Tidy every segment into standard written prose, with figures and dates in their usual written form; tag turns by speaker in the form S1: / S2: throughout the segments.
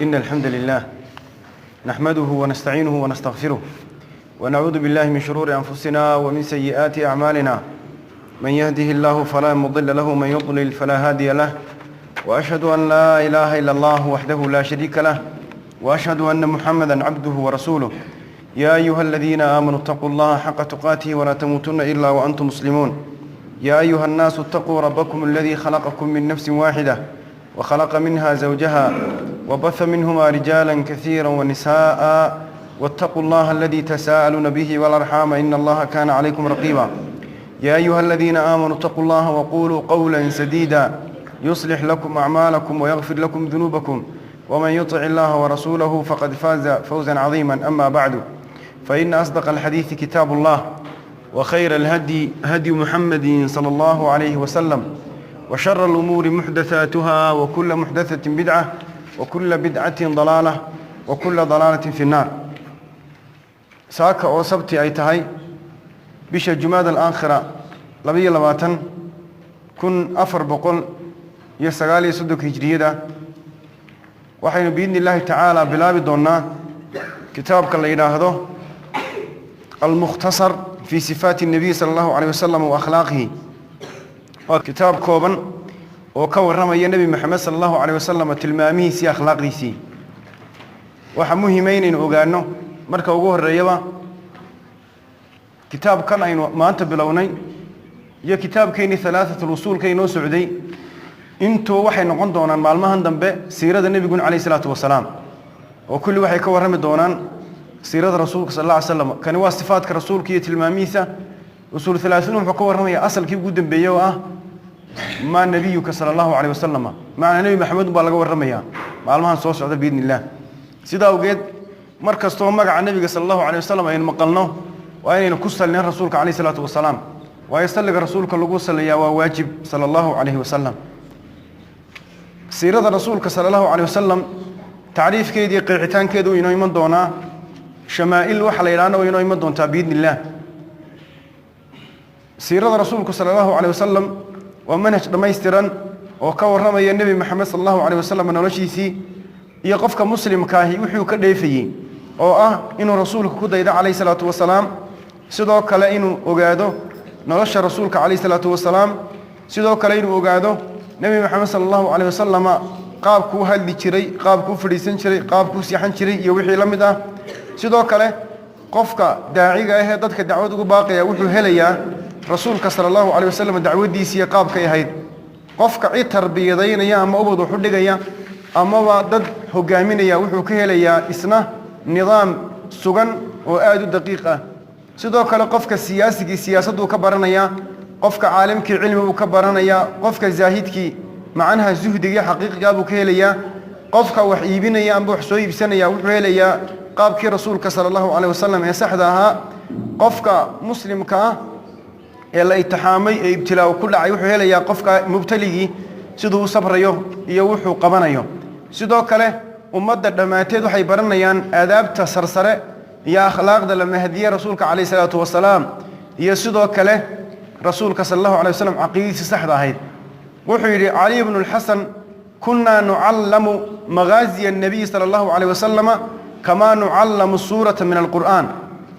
S1: إن الحمد لله نحمده ونستعينه ونستغفره ونعوذ بالله من شرور أنفسنا ومن سيئات أعمالنا، من يهده الله فلا مضل له ومن يضلل فلا هادي له، وأشهد أن لا إله إلا الله وحده لا شريك له، وأشهد أن محمدا عبده ورسوله. يا أيها الذين آمنوا اتقوا الله حق تقاته ولا تموتن إلا وأنتم مسلمون. يا أيها الناس اتقوا ربكم الذي خلقكم من نفس واحدة وخلق منها زوجها وبث منهما رجالا كثيرا ونساء، واتقوا الله الذي تساءلون به والأرحام إن الله كان عليكم رقيبا. يا أيها الذين آمنوا اتقوا الله وقولوا قولا سديدا يصلح لكم أعمالكم ويغفر لكم ذنوبكم، ومن يطع الله ورسوله فقد فاز فوزا عظيما. أما بعد، فإن أصدق الحديث كتاب الله، وخير الهدي هدي محمد صلى الله عليه وسلم، وشر الأمور محدثاتها، وكل محدثة بدعة، وكل بدعة ضلالة، وكل ضلالة في النار. Saaka oo Sabti ay tahay bisha Jumaada Alaakhira 22 1439 hijriyada, waxaynu biidni illaahi tacaala bilaabi doonnaa kitaabka la yidhaahdo Almukhtasar fi sifaati الnabiy sala allahu alayh wasalam wa akhlaaqihi. Waa kitaab kooban oo ka warramaya Nebi Moxamed sala allahu alayh wasalam tilmaamihiisii, akhlaaqdiisii. Waxaa muhima inaynu ogaano marka ugu horreeyaba kitaabkan aynu maanta bilownay iyo kitaabkeennii Halaatat Lusuulka inoo socday intuu waxay noqon doonaan maalmahan dambe siirada Nebiguna calayh isalaatu wasalaam, oo kulli waxay ka warrami doonaan siirada Rasuulka sal alla ly slam. Kani waa sifaadka Rasuulka iyo tilmaamihiisa. Usuul halaathuun wuxuu ka warramayaa asalkii ugu dambeeyey oo ah maa nabiyuka sala allahu calayh wasalam. Macnaa Nebi Maxamed baa laga warramayaa maalmahan soo socda biidni illah. Sidaa awgeed, mar kastoo magaca Nebiga sala allahu calayh wasalam aynu maqalno, waa inaynu ku salinin Rasuulka calayh isalaatu wasalaam, waayo salliga Rasuulka lagu salliyaa waa waajib sala allahu calayhi wasalam. Siirada Rasuulka sala allahu calayh wasalam tacriifkeedii, qeexitaankeedu inoo iman doonaa. Shamaa'il waxa la yidhahna way inoo iman doontaa biidni illaah. Siirada Rasuulku sala allahu calayh wasalam waa manhaj dhammaystiran oo ka warramaya Nebi Moxamed sala allahu calayh wasalam noloshiisii iyo qofka muslimkaahi wuxuu ka dheefayey, oo ah inuu Rasuulka ku daydo calayhi salaatu wasalaam, sidoo kale inuu ogaado nolosha Rasuulka calayhi salaatu wasalaam, sidoo kale inuu ogaado Nebi Moxamed sala allahu calayh wasalama qaabkuu hadli jiray, qaabkuu fadhiisan jiray, qaabkuu seexan jiray iyo wixii la mid ah. Sidoo kale qofka daaciga ahee dadka dacwad ugu baaqaya wuxuu helayaa Rasuulka sala allahu calayh wasalam dacwaddiisiiyo qaabkay ahayd. Qofka cid tarbiyadaynaya ama ubad waxu dhigaya amaba dad hogaaminaya wuxuu ka helayaa isna nidaam sugan oo aada u daqiiq ah. Sidoo kale qofka siyaasigii siyaasadduu ka baranayaa, qofka caalimkii cilmi buu ka baranayaa, qofka zaahidkii macnaha zuhdigii xaqiiqigaa buu ka helayaa, qofka wax iibinaya amba wax soo iibsanaya wuxuu helayaa qaabkii Rasuulka sala allahu calayh wasalam ee saxda ahaa. Qofka muslimka ah ee la itixaamay ee ibtilaa ku dhacay wuxuu helayaa qofka mubtaligii siduu u sabrayo iyo wuxuu qabanayo. Sidoo kale ummadda dhammaanteed waxay baranayaan aadaabta sarsare iyo akhlaaqda la mahdiye Rasuulka calayh isalaatu wasalaam, iyo sidoo kale Rasuulka sala allahu alay wasalam caqiidadiisa saxda ahayd. Wuxuu yidhi Caliy bnu Lxasan: "Kunnaa nucallamu maghaaziya annabiy sala allahu calayh wasalama kamaa nucallamu suurata min alqur'aan."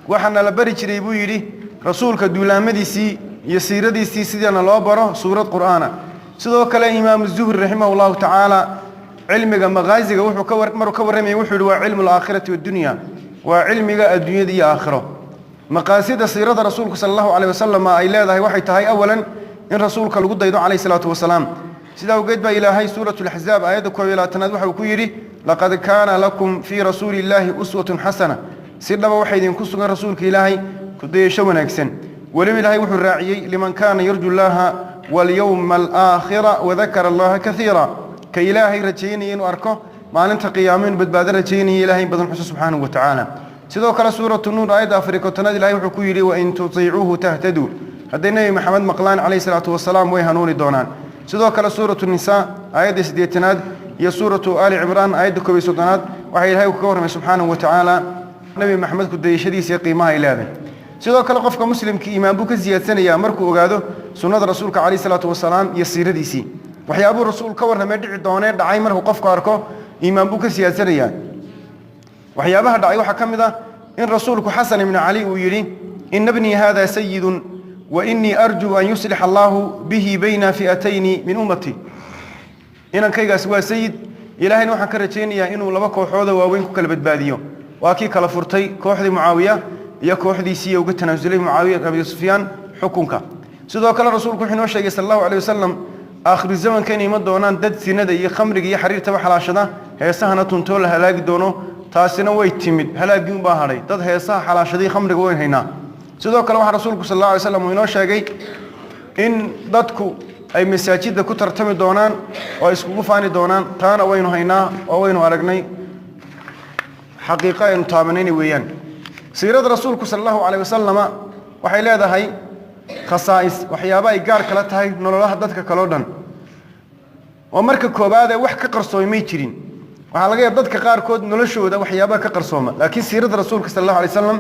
S1: Waxaana la bari jiray, buu yidhi, Rasuulka duulaamadiisii iyo siiradiisii sidaana loo baro suurad Qur'aana. Sidoo kale Imaamu Zuhri raximah allahu tacaala cilmiga maghaaziga wuxuu ka war maruu ka warramayay wuxuu yidhi: "Waa cilmu alaakhirati waddunya, waa cilmiga adduunyada iyo aakhiro." Maqaasida siirada Rasuulku sala allahu calayh wasalam ay leedahay waxay tahay awalan in Rasuulka lagu daydo calayh salaatu wasalaam. Sidaa awgeed baa Ilaahay Suuratu Laxzaab aayadda 21aad waxa uu ku yidhi: "Laqad kaana lakum fii rasuuli illaahi uswatun xasana." Si dhaba waxa idinku sugan Rasuulka Ilaahay kudayasho wanaagsan. Weliba Ilaahay wuxuu raaciyey: "Liman kaana yarju llaha walyowma alaakhira wadakara allaha kaiira." Ka Ilaahay rajaynaya inuu arko maalinta qiyaamo, inuu badbaado rajaynaya, Ilahay in badan xuso subxaanahu wa tacaala. Sidoo kale Suuratu Nuur aayadda 54aad Ilahay wuxuu ku yidhi: "Wain tutiicuuhu tahtaduu." Hadday Nebi Maxamed maqlaan calayhi salaatu wasalaam, way hanuuni doonaan. Sidoo kale Suuratu Nisaa aayadda 80aad iyo Suuratu Aali Cimraan aayadda 31aad waxaa Ilahay kaga warramay subxaanahu wa tacaala Nebi Maxamed ku dayashadiisa iyo qiimaha ay leedahay. Sidoo kale qofka muslimkii iimaan buu ka siyaadsanayaa markuu ogaado sunnada Rasuulka calayhi salaatu wasalaam iyo siiradiisii. Waxyaabuu Rasuul ka warramay dhici doonee dhacay markuu qofku arko. Iimaan buu ka siyaadsanayaa. Waxyaabaha dhacay waxaa ka mid ah in rasuulku Xasan ibnu Cali uu yidhi: "Ina bnii haada sayidun wa inii arjuu an yuslixa allaahu bihi bayna fi'atayni min ummati." Inankaygaasi waa sayid, Ilaahayna waxaan ka rajaynayaa inuu laba kooxooda waaweyn ku kala badbaadiyo. Waa kii kala furtay kooxdii Mucaawiya iyo kooxdiisii uga tanaasulay Mucaawiya Abi Sufyaan xukunka. Sidoo kale rasuulku wuxuu inoo sheegay, sala Allahu calayh wasalam, aakhiru zamanka inay iman doonaan dad sinada iyo khamriga iyo xariirtaba xalaashada, heesahana tuntoo, la halaagi doono. Taasina way timid, halaaggii unbaa hadhay. Dad heesaha xalaashaday, khamriga wayn haynaa. Sidoo kale waxaa rasuulku, sal alla alay slam, uu inoo sheegay in dadku ay masaajidda ku tartami doonaan oo ay iskugu faani doonaan. Taana waynu haynaa oo waynu aragnay, xaqiiqo aynu taabanayna weeyaan. Siirada rasuulku, sala Allahu calayh wasalama, waxay leedahay khasaa'is, waxyaabo ay gaar kala tahay nololaha dadka kaleo dhan. Oo marka koowaadee wax ka qarsoomay may jirin. Waxaa laga yaaba dadka qaarkood noloshooda waxyaabaha ka qarsooma, laakiin siirada rasuulka, sala Allahu alay wasalam,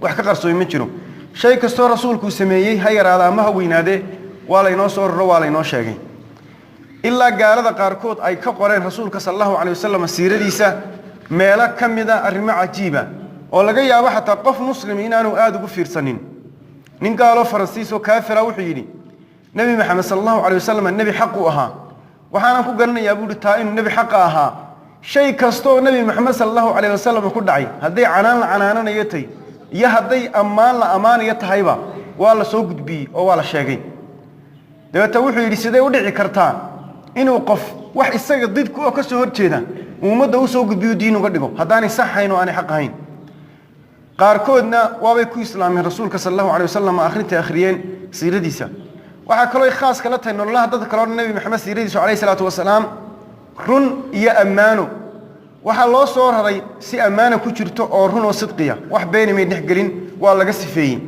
S1: wax ka qarsoomay ma jiro. Shay kastoo rasuulku sameeyey, ha yaraada ama ha weynaadee, waa laynoo soo raro, waa laynoo sheegay, ilaa gaalada qaarkood ay ka qoreen rasuulka, sala Allahu calay wasalam, siiradiisa meelo ka mida arrimo cajiiba oo laga yaabo xataa qof muslim inaanu aada ugu fiirsanin. Nin gaaloo Faransiis oo kaafira wuxuu yidhi: "Nebi Maxamed, sala Allahu calay wasalam, nebi xaq uu ahaa. Waxaanan ku garanayaa," buuhi, "taa inuu nebi xaqa ahaa shay kastaoo nebi Maxamed, sala Allahu calayh wasalam, ku dhacay, hadday canaan la canaananayo tay iyo hadday ammaan la ammaanayo tahayba, waa la soo gudbiyey oo waa la sheegay." Dabeeta wuxuu yidhi: "Sidee u dhici kartaa inuu qof wax isaga didku oo ka soo hor jeeda ummadda u soo gudbiyo, diin uga dhigo, haddaanay saxayn oo aanay xaq ahayn?" Qaarkoodna waabay ku islaameen rasuulka, sala Allahu alay wasalam, akhrintay akhriyeen siiradiisa. Waxaa kaloo khaas kala tahay nololaha dadka kaleo dhan nebi Maxamed siiradiisu, calayhi salaatu wasalaam, run iyo ammaano. Waxaa loo soo raray si ammaana ku jirto oo run oo sidqiya, wax beeni may dhex gelin, waa laga sifeeyey.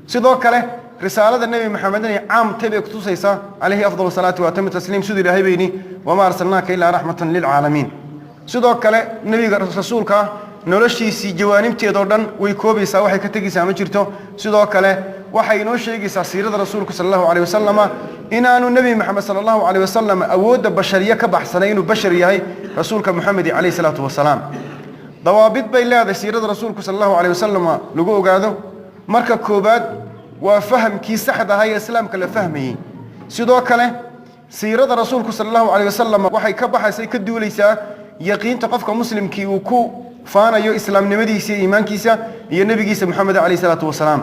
S1: Sidoo kale risaalada nebi Maxamed inay caam tay bay kutusaysaa, calayhi afdal salaati wa atamu tasliim, siduu Ilaahay bayni: "Wamaa arsalnaaka ilaa raxmatan lilcaalamiin." Sidoo kale nebiga rasuulka noloshiisii jawaanibteedoo dhan way koobaysaa, waxay ka tegaysaa ma jirto. Sidoo kale waxay inoo sheegaysaa siirada rasuulku, sala Allahu calayh wasalama, inaanu nebi Maxamed, sala Allahu calayh wasalam, awoodda bashariye ka baxsanay, inuu bashar yahay rasuulka Moxamedi, calayhi salaatu wasalaam. Dawaabid bay leedahay siirada rasuulku, sala Allahu calayh wasalama, lagu ogaado. Marka koowaad waa fahamkii saxda ahaa ee islaamka la fahmayey. Sidoo kale siirada rasuulku, sala Allahu calayh wasalam, waxay ka baxaysa, ka duulaysaa yaqiinta qofka muslimkii uu ku faanayo islaamnimadiisa iyo iimaankiisa iyo nebigiisa Moxamed, calayhi salaatu wasalaam.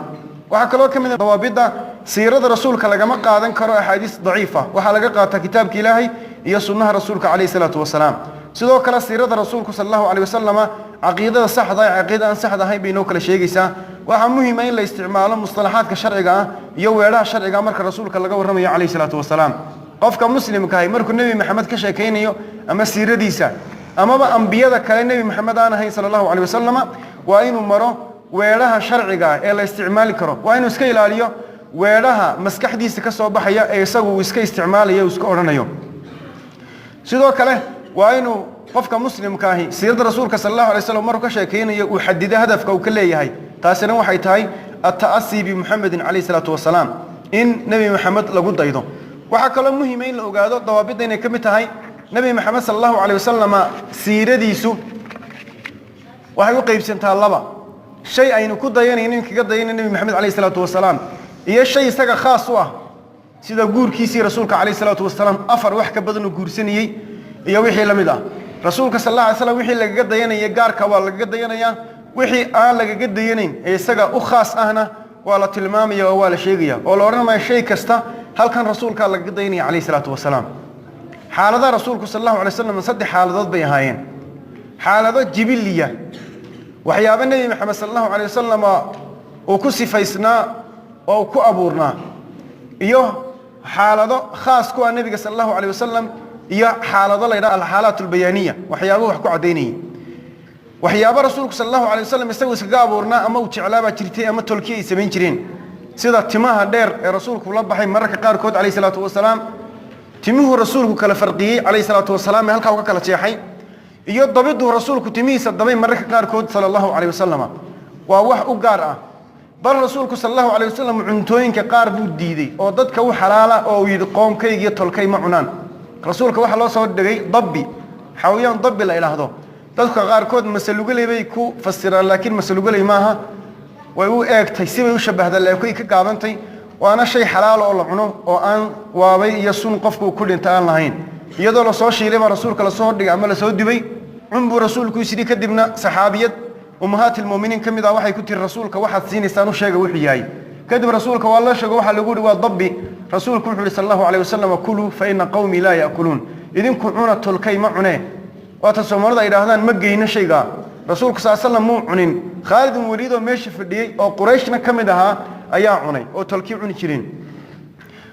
S1: Waxaa kaloo ka mid a dawaabidda: siirada rasuulka lagama qaadan karo axaadiis daciifa, waxaa laga qaataa kitaabka Ilaahay iyo sunnaha rasuulka, calayhi salaatu wasalaam. Sidoo kale siirada rasuulku, sala Allahu calayh wasalama, caqiidada saxda ee caqiida aan saxda ahayn bay inoo kala sheegaysaa. Waxaa muhima in la isticmaalo mustalaxaadka sharciga ah iyo weedhaha sharciga marka rasuulka laga warramayo, calayhi salaatu wasalaam. Qofka muslimkahay markuu nebi Maxamed ka sheekaynayo ama siiradiisa amaba ambiyada kale nebi Maxamed aan ahayn, sala Allahu calayh wasalama, waa inuu maro weedhaha sharciga ee la isticmaali karo. Waa inuu iska ilaaliyo weedhaha maskaxdiisa ka soo baxaya ee isagu uu iska isticmaalayo, uu iska odhanayo. Sidoo kale waa inuu qofka muslimkaahi siirada rasuulka, sala Allahu alay slam, markuu ka sheekaynayo uu xadido hadafka uu ka leeyahay. Taasina waxay tahay التأسي بمحمد calayhi salaatu wasalaam, in nebi Maxamed lagu daydo. Waxaa kaloo muhima in la ogaado dawaabidda inay ka mid tahay: nebi Maxamed, sala Allahu calayh wasalama, siiradiisu waxay u qaybsantaa laba shay aynu ku dayanayno in kaga dayanay nebi Maxamed, calayhi salaatu wasalaam, iyo shay isaga khaas u ah, sida guurkiisii rasuulka, calayhi salaatu wasalaam, afar wax ka badan uu guursanayey iyo wixii la mid ah. Rasuulka, sal alla alay slam, wixii lagaga dayanaya gaarka waa lagaga dayanayaa, wixii aan lagaga dayanayn ee isaga u khaas ahna waa la tilmaamaya oo waa la sheegaya, oo la odhan maayo shay kasta halkan rasuulkaa lagaga dayanaya, calayhi salaatu wasalaam. Xaaladaha rasuulku, sal Allahu alay slam, saddex xaaladood bay ahaayeen. Xaalado jibiliya, waxyaabo nebi Maxamed, sal Allahu alay wasalam, uu ku sifaysnaa oo uu ku abuurnaa, iyo xaalado khaas ku ah nebiga, sal Allahu alay wasalam, iyo xaalado la yidhaha الحالات البيانية, waxyaabo wax ku caddaynayay. Waxyaabo rasuulku, sal Allahu alay wasalam, isagu iskaga abuurnaa ama uu jeclaabaa jirtay ama tolkii ay samayn jireen, sida timaha dheer ee rasuulku la baxay mararka qaarkood, calayhi salaatu wasalaam, timuhu rasuulku kala farqiyey, calayhi salaatu wasalaam, ee halkaa uga kala jeexay, iyo dabiduu rasuulku timihiisa dabay mararka qaarkood, sala Allahu calayh wasalama, waa wax u gaar ah. Bal rasuulku, sala Allahu calayh wasalam, cuntooyinka qaar buu diidey oo dadka u xalaala, oo uu yidhi: "Qoomkayga iyo tolkay ma cunaan." Rasuulka waxaa loo soo dhigay dabbi. Xawayaan dabbi la idhaahdo, dadka qaarkood masalugaley bay ku fasiraan, laakiin masalugaley maaha. Way u eegtay, sibay u shabahdaa, laakiin ka gaabantay. Waana shay xalaalo oo la cuno oo aan waabay iyo sun qofku ku dhinta aan lahayn. Iyadoo lasoo shiilay baa rasuulka lasoo hordhigay ama lasoo dubay. Cun buu rasuulku isidhi. Kadibna saxaabiyad ummahaat ilmu'miniin ka mid ah waxay ku tiri rasuulka: "Waxaad siinaysaan u sheega wuxuu yahay." Kadib rasuulka waa la sheego, waxaa lagu yihi waa dabbi. Rasuulku wuxuu yihi sal Allahu alayh wasalam: "Kuluu, fa ina qawmii laa ya'kuluun." Idinku cuna, tolkay ma cunee. Waata Soomaalida ay idhaahdaan ma geyno shaygaa. Rasuulku sal slam muu cunin. Khaalid bin Waliid oo meesha fadhiyey oo Qurayshna ka mid ahaa ayaa cunay, oo tolkii cuni jireen.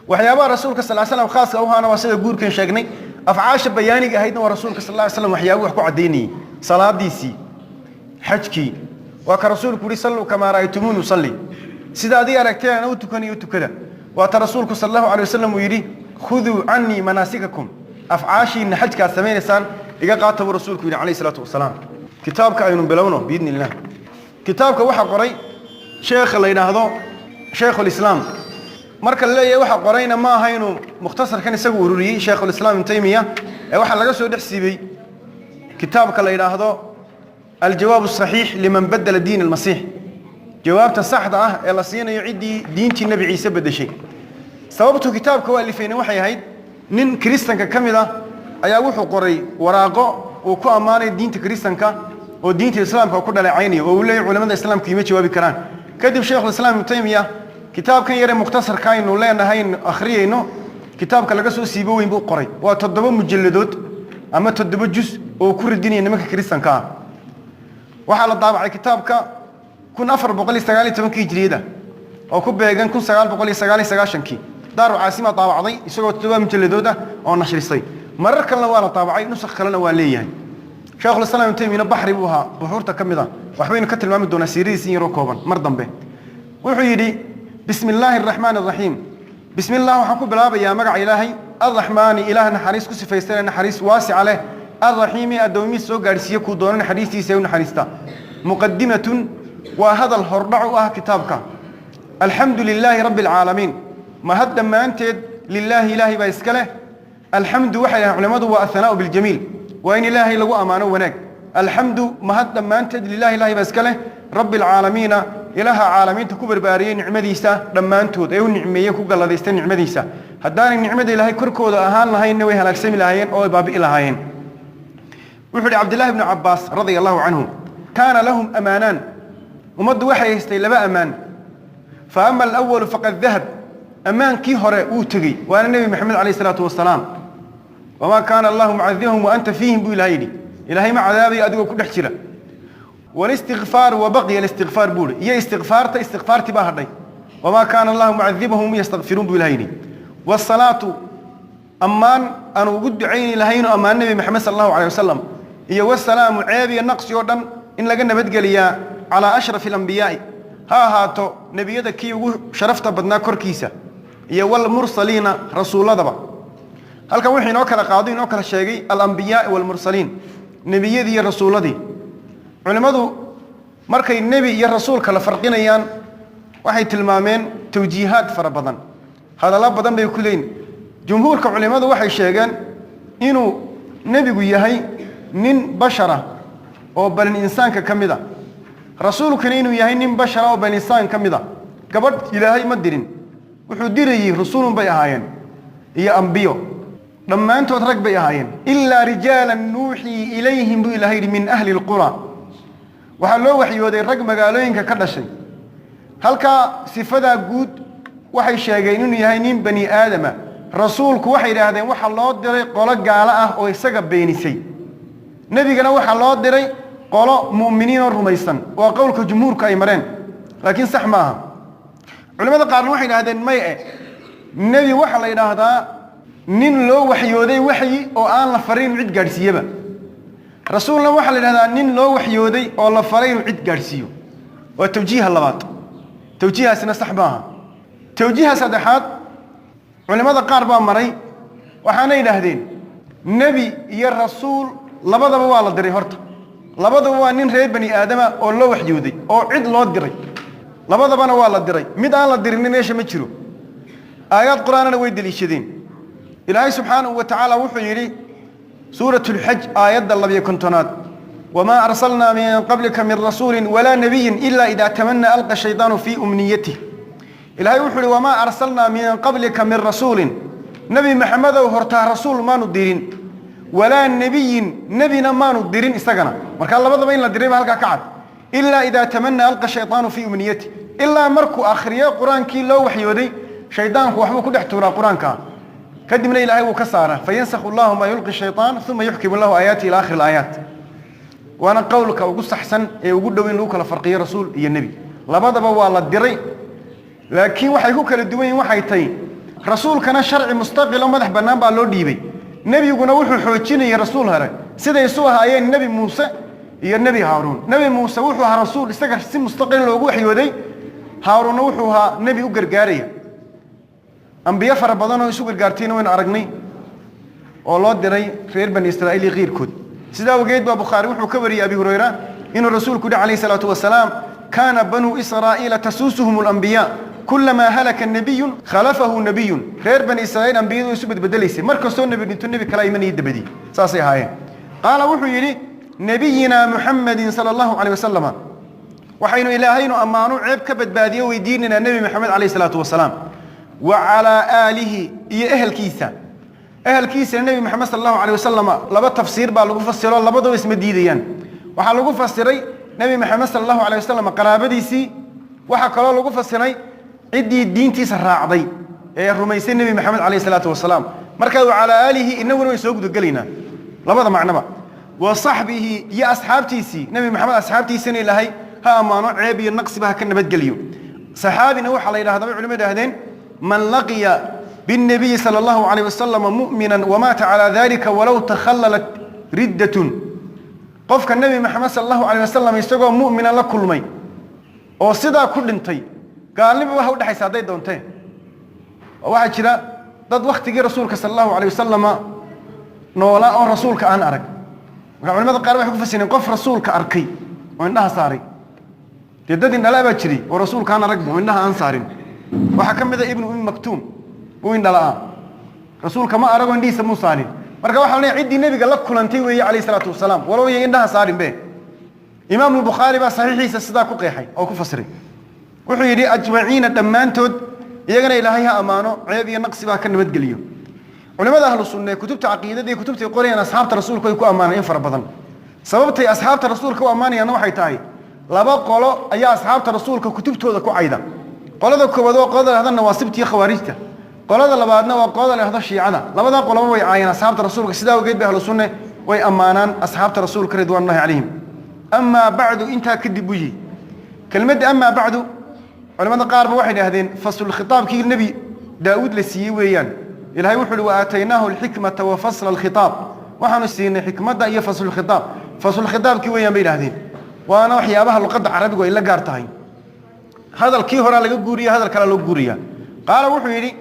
S1: Waxyaabaha rasuulka sal slam khaaska u ahaana waa sida guurkan sheegnay. Afcaasha bayaaniga ahaydna waa rasuulka sal ly slam waxyaabuu wax ku caddaynayey: salaadiisii, xajkii. Waa ka rasuulku yihi: "Salluu kamaa ra'aytumuuni usalli." Sida adii aragteen ana u tukanayo tukada. Waa ta rasuulku sal Allahu alay wasalam uu yidhi: "Khuduu cannii manaasikakum." Afcaashiina xajkaad samaynaysaan iga qaata, buu rasuulku yidhi calayhi salaatu wasalaam. Kitaabka aynu bilowno biidni illah. Kitaabka waxaa qoray sheekha la yidhaahdo Shaykhulislaam. Marka la leeyahay waxa qorayna ma aha inuu mukhtasarkan isagu ururiyey Shaykhulislaam Ibn Taymiya, ee waxaa laga soo dhex siibey kitaabka la yidhaahdo Aljawaab asaxiix liman badala diin almasiix, jawaabta saxda ah ee la siinayo ciddii diintii Nebi Ciise beddeshay. Sababtuu kitaabka u alifayna waxay ahayd nin kiristanka ka mid ah ayaa wuxuu qoray waraaqo uu ku ammaanay diinta kiristanka oo diinta islaamka ku dhaleecaynayo, oo uu leeyahy culamada islaamku ima jawaabi karaan. Kadib Shaykhulislaam Ibnu Taymiya kitaabkan yare mukhtasarka aynu leenahay akhriyayno, kitaabka laga soo siibo weyn buu qoray. Waa 7 mujalladood ama 7 jus oo ku radinaya nimanka kiristanka ah. Waxaa la daabacay kitaabka 1419-kii hijriyada, oo ku beegan 1999-kii. Daaru Caasima daabacday isagoo 7 mujalladood ah oo nashrisay. Marar kalena waa la daabacay, nusakh kalena waa leeyahay. Shaykhulislaam Ibnu Taymiyana baxri buu ahaa buxuurta ka mid ah. Waxbaynu ka tilmaami doonaa siiradiisa in yaroo kooban mar dambe. Wuxuu yidhi: "Bismi illaahi araxmaani araxiim." Bismi illah, waxaan ku bilaabayaa magaca Ilaahay, Arraxmaani, Ilaah naxariis ku sifaystane, naxariis waasica leh, Arraxiimi, addoomihiis soo gaadhsiiye kuu doono naxariistiisa ee u naxariista. Muqadimatun, waa hadal hordhac u ah kitaabka. Alxamdu lilaahi rabbi alcaalamiin, mahad dhammaanteed lilaahi, Ilaahay baa iska leh. Alxamdu waxay dhahaan culimmadu waa athanaa'u biljamiil, waa in Ilaahay lagu ammaano wanaag. Alxamdu, mahad dhammaanteed, lilahi, Ilahay baa iska leh, rabbi alcaalamiina, Ilaaha caalamiinta ku barbaariyey nicmadiisa dhammaantood ee u nicmeeyey, ku galladaystay nicmadiisa. Haddaanay nicmada Ilaahay korkooda ahaan lahaynna, way halaagsami lahaayeen oo ay baabi'i lahaayeen. Wuxuu yidhi Cabdillahi bnu Cabbaas radia Allahu canhu: "Kaana lahum amaanaan." Ummaddu waxay haystay laba ammaan. "Fa ama alawalu faqad dahab." Ammaankii hore wuu tegey, waana Nebi Maxamed calayh isalaatu wasalaam. "Wamaa kaana Allahu mucadibahum wa anta fiihim," buu Ilahay yidhi. Ilaahay ma cadaabayo adigoo ku dhex jira. "Walistikfaaru, wabaqiya alistikfaar," buu ihi, iyo istikfaarta, istikfaartii baa hadhay. "Wamaa kaana Allahu mucadibahum yastakfiruun," buu Ilahay yidhi. Wasalaatu, ammaan aanu ugu ducayni lahaynu ammaan Nebi Maxamed sal Allahu alay wasalam, iyo wasalaamu, ceeb iyo naqsi oo dhan in laga nabadgeliyaa, calaa ashrafi alambiyaa'i, ha ahaato nebiyada kii ugu sharafta badnaa korkiisa, iyo walmursaliina, rasuulladaba. Halkan wuxuu inoo kala qaado, inoo kala sheegay alambiyaai waalmursaliin, nebiyadii iyo rasuulladii. Culimmadu markay nebi iyo rasuul kala farqinayaan waxay tilmaameen tawjiihaad fara badan, hadallo badan bay ku leeyihin. Jumhuurka culimmadu waxay sheegeen inuu nebigu yahay nin bashara oo balin insaanka ka mid a, rasuulkuna inuu yahay nin bashara oo balin insaan ka mid a. Gabadh Ilaahay ma dirin, wuxuu dirayey rasuulun bay ahaayeen iyo ambiyo, dhammaantood rag bay ahaayeen. "Ilaa rijaalan nuuxii ilayhim," buu Ilahay yidhi, "min ahli lqura." Waxaa loo waxyooday rag magaalooyinka ka dhashay. Halkaa sifadaa guud waxay sheegeen inuu yahay nin bani aadama. Rasuulku waxay yidhaahdeen waxaa loo diray qolo gaalo ah oo isaga beenisay. Nebigana waxaa loo diray qolo mu'miniin oo rumaysan. Waa qowlka jumhuurka ay mareen, laakiin sax ma aha. Culimada qaarna waxay yidhahdeen may e, nebi waxaa la yidhaahdaa nin loo waxyooday waxyi oo aan la farin inuu cid gaadhsiiyeba. Rasuulna waxaa la yidhahdaa nin loo waxyooday oo la faray inuu cid gaadhsiiyo. Waa tawjiiha labaad, tawjiihaasina sax maaha. Tawjiiha saddexaad culimmada qaar baa maray, waxaana yidhaahdeen nebi iyo rasuul labadaba waa la diray. Horta labadaba waa nin reer bani aadama oo loo waxyooday oo cid loo diray, labadabana waa la diray. Mid aan la dirinna meesha ma jiro. Aayaad Qur-aanana way deliishadeen. Ilaahay subxaanahu wa tacaala wuxuu yidhi Suurat Lxaj aayadda 52aad: "Wamaa arsalnaa min qablika min rasuulin walaa nabiyin ilaa idaa tamanaa alqa shaydaanu fii umniyatih." Ilaahay wuxuu uhi: "Wamaa arsalnaa min qablika min rasuulin", Nebi Maxamedow, hortaa rasuul maanu dirin, "walaa nebiyin", nebina maanu dirin isagana. Markaa labadaba in la diray ba halkaa ka cad. "Ilaa idaa tamanaa alqa shaydaanu fii umniyatih", ilaa markuu akhriyo qur-aankii loo waxyooday, shaydaanku waxbuu ku dhex tuuraa qur-aanka, kadibna Ilaahay wuu ka saaraa. "Fayansakhu Allahu maa yulqi shaytaan uma yuxkimu Allahu aayaati", ila akhiri alaayaat. Waana qowlka ugu saxsan ee ugu dhow in lagu kala farqiyo rasuul iyo nebi. Labadaba waa la diray, laakiin waxay ku kala duwan yihin waxay tahay: rasuulkana sharci mustaqilo madax bannaan baa loo dhiibay, nebiguna wuxuu xoojinayay rasuul hore, siday isu ahaayeen Nebi Muuse iyo Nebi Haaruun. Nebi Muuse wuxuu ahaa rasuul isaga si mustaqil loogu waxyooday, Haaruunna wuxuu ahaa nebi u gargaaraya. Ambiyo fara badan oo isu gargaartayna waynu aragnay oo loo diray reer Bani Israa'iil iyo kiirkood. Sidaa awgeed baa Bukhaari wuxuu ka wariyey Abi Hurayra inuu rasuulku yihi calayhi salaatu wasalaam: "Kaana banuu Israa'iila tasuusuhum alambiyaa, kulamaa halaka nabiyun khalafahu nabiyun." Reer Bani Israa'iil ambiyadu isu bedbedelaysay, mar kastoo nebi dhinto nebi kala imanaya dabadii, saasay ahaayeen. Qaala, wuxuu yidhi: "Nabiyina Muxamedin sala Allahu calayh wasalama", waxaynu Ilaahaynu ammaanu ceeb ka badbaadiyo weydiinaynaa Nebi Maxamed calayhi salaatu wasalaam, "wa calaa aalihi", iyo ehelkiisa. Ehelkiisana Nebi Maxamed sala Allahu calayh wasalam laba tafsiir baa lagu fasiro, labadaba isma diidayaan. Waxaa lagu fasiray Nebi Maxamed sala Allahu calayh wasalam qaraabadiisii, waxaa kaloo lagu fasiray ciddii diintiisa raacday ee rumaysay Nebi Maxamed calayhi salaatu wasalaam. Marka "wa calaa aalihi" inaguna way soo gudagelaynaa labada macnoba. "Wa saxbihi", iyo asxaabtiisii, Nebi Maxamed asxaabtiisana Ilaahay ha ammaano, ceeb iyo naqsiba ha ka nabadgeliyo. Saxaabina waxaa la yidhahdaa, bay culimadu yidhahdeen, man laqiya biاnnabiyi sala Allahu calayh wasalam mu'minan wamaata calaa dalika walow takhallalat riddatun. Qofka Nebi Maxamed sala Allahu calayh wasalam isagoo mu'mina la kulmay oo sidaa ku dhintay, gaalnimo waxa udhexaysa hadday doonteen. Oo waxaa jira dad waktigii rasuulka sala Allahu calayh wasalama noolaa oo rasuulka aan arag. Marka culimada qaar waxay ku fasireen qof rasuulka arkay oo indhaha saaray. Dee dad indhala baa jiray oo rasuulka aan aragba oo indhaha aan saarin. Waxaa ka mid a Ibnu Ummi Maktuum, uu indhala'aa, rasuulka ma aragoo indhihiisa muu saarin. Marka waxaa la leeyahay ciddii nebiga la kulantay weeye calayhi salaatu wasalaam, walow iyo indhaha saarin be. Imaamu Bukhaari baa saxiixiisa sidaa ku qeexay oo ku fasiray. Wuxuu yidhi: "Ajmaciina", dhammaantood iyagana Ilaahay ha ammaano, ceeb iyo naqsi baa ka nabadgeliyo. Culimada ahlu sunne kutubta caqiidada iyo kutubtay qorayaan asxaabta rasuulku ay ku ammaaneen in fara badan. Sababtay asxaabta rasuulka u ammaanayaanna waxay tahay laba qolo ayaa asxaabta rasuulka kutubtooda ku cayda. Qolada koowaad waa qolada la hahdo nawaasibta iyo khawaarijta, qolada labaadna waa qolada la hahdo shiicada. Labadaa qoloba way caayeen asxaabta rasuulka. Sidaa awgeed bay ahlu sunne way ammaanaan asxaabta rasuulka ridwaanullahi calayhim. "Amaa bacdu", intaa kadib buu yihi. Kelmadda "amaa bacdu" culamada qaarba waxay idhahdeen faslulkhitaabkii Nebi Daa'uud la siiyey weeyaan. Ilahay wuxu uhi: "Wa aataynaahu alxikmata wa fasla alkhitaab", waxaanu siinay xikmadda iyo faslulkhitaab. Faslulkhitaabkii weeyaan bay idhahdeen. Waana waxyaabaha luqadda carabigu ay la gaar tahay, hadalkii horaa laga guuriya, hadal kalea loo guuriya. Qaala, wuxuu yidhi: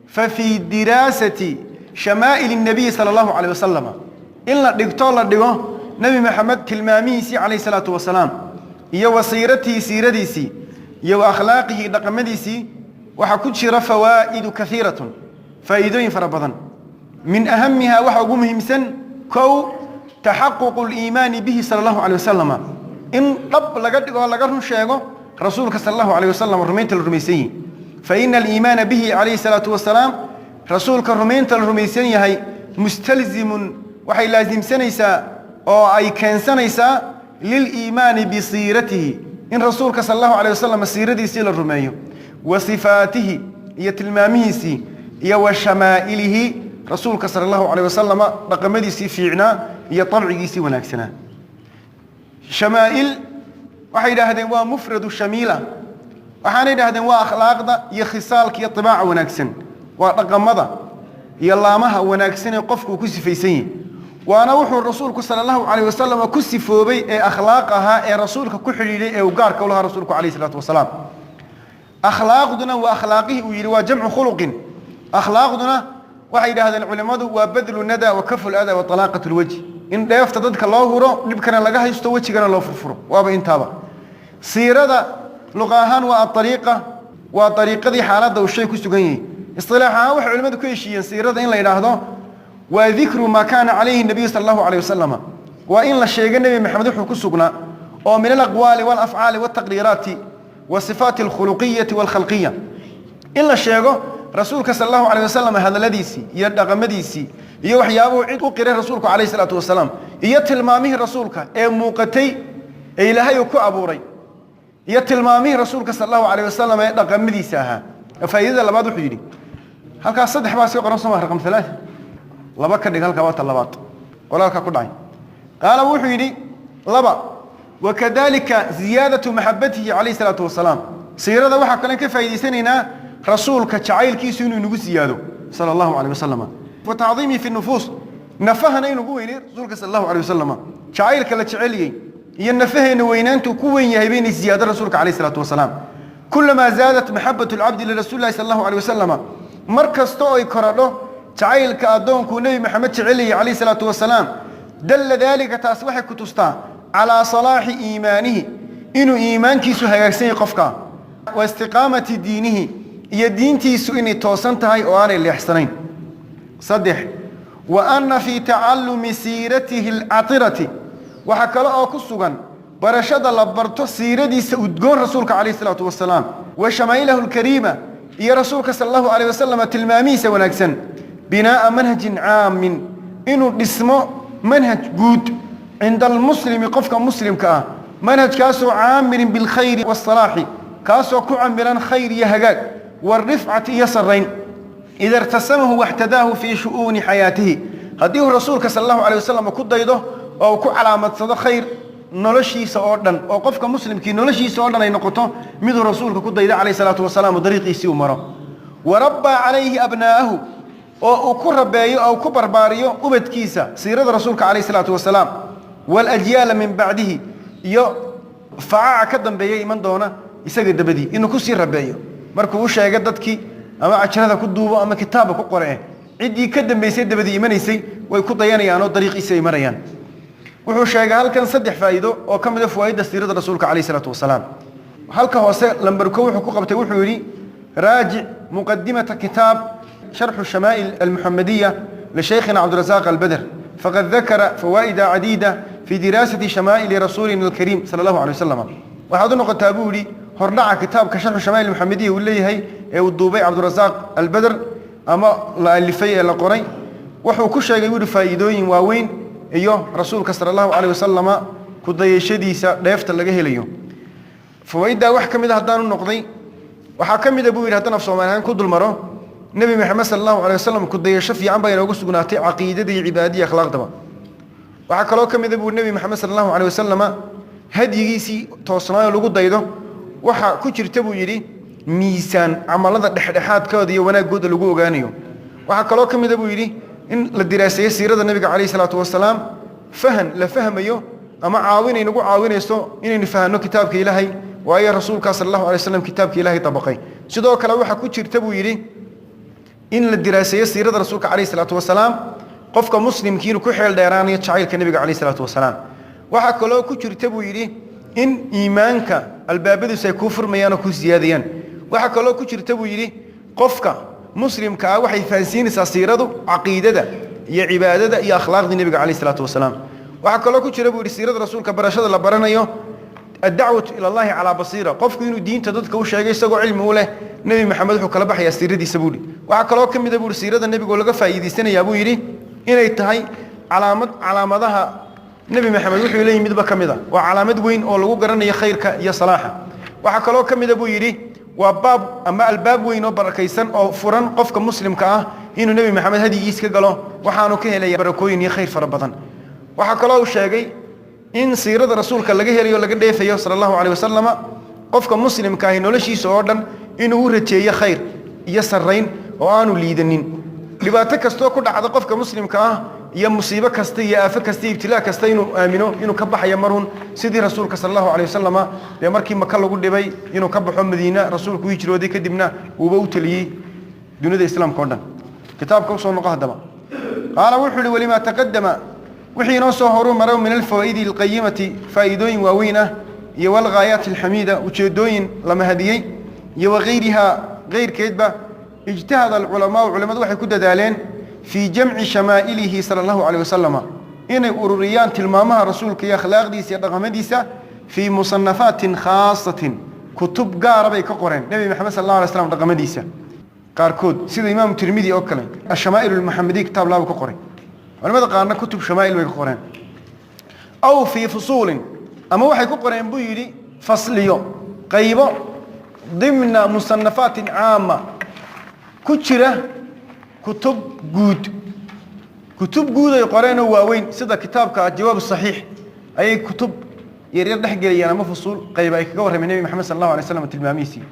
S1: "Fa fii diraasati shamaa'il الnabiyi sala Allahu calayh wasalama", in la dhigto, la dhigo Nebi Maxamed tilmaamihiisii calayhi salaatu wasalaam, iyo wa siiratihi, siiradiisii, iyo wa akhlaaqihi, dhaqamadiisii, waxaa ku jira "fawaa'idu kaiiratun", faa'iidooyin fara badan. "Min ahamihaa", waxa ugu muhiimsan, kow, "taxaququ liimaani bihi sala Allahu calay wasalama", in dhab laga dhigo oo laga run sheego rasuulka sala Allahu calayh wasalam rumaynta la rumaysan yihi. "Fa ina aliimaana bihi calayhi salaatu wasalaam", rasuulka rumaynta la rumaysan yahay, "mustalzimun", waxay laasimsanaysaa oo ay keensanaysaa, "liliimaani bisiiratihi", in rasuulka sala Allahu calayh wasalam siiradiisii la rumeeyo, wa sifaatihi, iyo tilmaamihiisii, iyo wa shamaa'ilihi, rasuulka sala Allahu calayh wasalama dhaqamadiisii fiicnaa iyo dabcigiisii wanaagsanaa. Shamaa'il waxay yidhaahdeen waa mufradu shamiila. Waxaana yidhahdeen waa akhlaaqda iyo khisaalka iyo tibaaca wanaagsan, waa dhaqamada iyo laamaha wanaagsan ee qofku ku sifaysan yahi. Waana wuxuu rasuulku sala Allahu calayh wasalam ku sifoobay ee akhlaaq ahaa ee rasuulka ku xidhiidhay ee uu gaarka u lahaa rasuulku calayhi salaatu wasalaam. Akhlaaqduna waa akhlaaqihii uu yidhi, waa jamcu khuluqin. Akhlaaqduna waxay yidhaahdeen culimmadu waa badlu nada wa kafu lada wa talaaqat lwajh, in dheefta dadka loo huro, dhibkana laga haysto, wejigana loo furfuro, waaba intaaba. Siirada luqa ahaan waa aariiqa, waa ariiqadii xaaladda uu shay ku sugan yahay. Istilaax ahaan waxay culimmadu ku heshiiyeen siirada in la yidhaahdo Waa dikru maa kaana calayhi nabiyu sala allahu alayh wasalama, waa in la sheego Nebi Maxamed wuxuu ku sugnaa oo min alaqwaali walafcaali waltaqriiraati wa sifaati alkhuluqiyati walkhalqiya. In la sheego rasuulka sala allahu alayh wasalam hadalladiisii iyo dhaqamadiisii iyo waxyaabuhu cid u qiray rasuulku calayhi salaatu wasalaam, iyo tilmaamihii rasuulka ee muuqatay ee Ilaahay uu ku abuuray, iyo tilmaamihii rasuulka sala allahu alayh wasalam ee dhaqamadiisa ahaa. Faa'iidada labaad wuxuu yidhi, halkaas saddex baa sii qoran soma? Raqam 3 laba ka dhig halkaa, waa ta labaad qolaalka ku dhacay. Qaala wuxuu yidhi laba: wakadalika ziyaadatu maxabatihi calayhi salaatu wasalaam. Siirada waxaa kalen ka faa'iidaysanaynaa rasuulka jacaylkiisu inuu inagu siyaado sala allahu alayh wasalam, wa tacdiimihi fi nufuus, nafahana inugu weynay rasuulka sala allahu alayh wasalam. Jacaylka la jeceliyey iyo nafaheenna weynaantuu ku weyn yahay baynay siyaado rasuulka calayhi salaatu wasalaam. Kulamaa zaadat maxabatu alcabdi lirasuuli llahi sala allahu alayh wasalama, mar kasta oo ay korodho jacaylka addoonkuu Nebi Maxamed jeceliyey calayhi salaatu wasalaam, dalla daalika, taas waxay ku tustaa, calaa salaaxi iimaanihi, inuu iimaankiisu hagaagsan yahay qofka, wa istiqaamati diinihi, iyo diintiisu inay toosan tahay oo aanay leexsanayn. Saddex: wa anna fii tacallumi siiratihi alcatirati, waxaa kale oo ku sugan barashada la barto siiradiisa udgoon rasuulka calayhi salaatu wasalaam, wa shamaa'ilahu alkariima, iyo rasuulka sala allahu alayh wasalam tilmaamihiisa wanaagsan, binaa'a manhajin caamin, inuu dhismo manhaj guud, cinda almuslimi, qofka muslimka ah, manhajkaasoo caamirin bilkhayri waasalaaxi, kaasoo ku camiran khayr iyo hagaag, waarifcati iyo sarrayn, ida irtasamahu waxtadaahu fii shu'uuni xayaatihi, haddii uu rasuulka sala allahu alayh wasalam ku daydo oo uu ku calaamadsado khayr noloshiisa oo dhan, oo qofka muslimkii noloshiisa oo dhan ay noqoto miduu rasuulka ku dayda calayhi salaatu wasalaam oo dariiqiisii uu maro, warabbaa calayhi abnaa'ahu, oo uu ku rabeeyo oo ku barbaariyo ubadkiisa siirada rasuulka calayhi salaatu wasalaam, walajyaala min bacdihi, iyo facaca ka dambeeya iman doona isaga dabadii inuu kusii rabeeyo. Markuu u sheego dadkii, ama cajarada ku duubo ama kitaabba ku qore, ciddii ka dambaysay dabadii imanaysay way ku dayanayaan oo dariiqiisa ay marayaan. Wuxuu sheegay halkan saddex faa'iido oo ka mid a fawaa'idda siirada rasuulka calayhi salaatu wasalaam. Halka hoose lambar 1 wuxuu ku qabtay, wuxuu yidhi: raajic muqadimata kitaab sharxu shamaa'il almuxamadiya lishaykhina Cabdirasaaq Albeder, faqad dakara fawaa'ida cadiida fi diraasati shamaa'ili rasuulina alkariim sala allahu alay wasalam. Waxaad u noqotaa, buu yidhi, hordhaca kitaabka sharxu shamaa'il muxamadiya uu leeyahay ee uu duubay Cabdirasaaq Albeder ama la alifay ee la qoray. Wuxuu ku sheegay, buu yidhi, faa'iidooyin waaweyn iyo rasuulka sala allahu calayh wasalama ku dayashadiisa dheefta laga helayo. Fawaaiddaa wax ka mid a haddaanu noqday, waxaa ka mida, buu yidhi, haddaan af Soomaali ahaan ku dulmaro, Nebi Maxamed sala allahu alay wasalam ku dayasho fiican baa inoogu sugnaatay caqiidada iyo cibaadadiyo akhlaaqdaba. Waxaa kaloo ka mida, buu Nebi Maxamed sala allahu alay wasalama hadyigiisii toosnaayo lagu daydo, waxaa ku jirta, buu yidhi, miisaan camalada dhexdhexaadkooda iyo wanaaggooda lagu ogaanayo. Waxaa kaloo ka mida, buu yidhi, in la diraaseeyo siirada nabiga calayhi salaatu wasalaam, fahan la fahmayo ama caawinay nagu caawinayso inaynu fahanno kitaabka Ilaahay, waayo rasuulkaa sala allahu alay waslam kitaabka Ilaahay dabaqay. Sidoo kale waxaa ku jirta, buu yidhi, in la diraaseeyo siirada rasuulka calayhi salaatu wasalaam, qofka muslimkii inuu ku xeel dheeraanayo jacaylka nebiga calayhi salaatu wasalaam. Waxaa kaloo ku jirta, buu yidhi, in iimaanka albaabadiisu ay kuu furmayaan oo kuu siyaadayaan. Waxaa kaloo ku jirta, buu yidhi, qofka muslimka ah waxay fahansiinaysaa siiradu caqiidada iyo cibaadada iyo akhlaaqdii nebiga calayhi salaatu wasalaam. Waxaa kaloo ku jira, buu yidhi, siirada rasuulka barashada la baranayo addacwatu ila Allahi calaa basiira, qofku inuu diinta dadka u sheegay isagoo cilmi u leh. Nebi Maxamed wuxuu kala baxayaa siiradiisa, buu yidhi. Waxaa kaloo ka mida, buu yidhi, siirada nebigoo laga faa'iidaysanayaa, buu yidhi, inay tahay calaamad calaamadaha Nebi Maxamed wuxuu la yimidba ka mid a, waa calaamad weyn oo lagu garanayo khayrka iyo salaaxa. Waxaa kaloo ka mida, buu yidhi, waa baab ama albaab weyn oo barakaysan oo furan qofka muslimka ah inuu Nebi Maxamed hadyigiis ka galo, waxaanu ka helaya barakooyin iyo khayr fara badan. Waxaa kaloo uu sheegay in siirada rasuulka laga helayo, laga dheefayo sala allahu caleyh wasalama, qofka muslimka ahi noloshiisa oo dhan inuu u rajeeyo khayr iyo sarrayn oo aanu liidanin. Dhibaato kastoo ku dhacda qofka muslimka ah iyo musiibo kasta iyo aafo kasta iyo ibtilaa kasta, inuu aamino inuu ka baxayo marun, sidii rasuulka sala allahu caleyh wasalama dee markii Maka lagu dhibay inuu ka baxo, Madiina rasuulku u hijrooday, kadibna uuba u taliyey dunida islaamka o dhan. Kitaabka usoo noqo haddaba. Qaala wuxuu uhi: walimaa taqadama, wixii inoo soo horu maray, min alfawaa'idi alqayimati, faa'iidooyin waaweyn ah, iyo walghaayaati alxamiida, ujeeddooyin la mahadiyey, iyo wagayrihaa, kayrkeedba, ijtahada alculamaau, culimmadu waxay ku dadaaleen, Fii jamci shamaa'ilihi sala Allahu calayh wasalama, inay ururiyaan tilmaamaha rasuulka iyo akhlaaqdiisa iyo dhaqamadiisa, fii musanafaatin khaasatin, kutub gaara bay ka qoreen Nebi Maxamed sal Allah alay slam dhaqamadiisa qaarkood, sida Imaamu Tirmidi oo kale Ashamaa'il Almuxamediy kitaab laabu ka qoray. Culamada qaarna kutub shamaa'il bay ka qoreen. Aw fii fusuulin, ama waxay ku qoreen, buu yidhi, fasliyo, qaybo, dimna musanafaatin caama, ku jira kutub guud. Kutub guud ay qoreenoo waaweyn, sida kitaabka Jawaab Saxiix, ayay kutub yaryar dhex geliyaan ama fusuul, qayba ay kaga warrameen Nebi Maxamed sal Allahu alay slam tilmaamihiisii.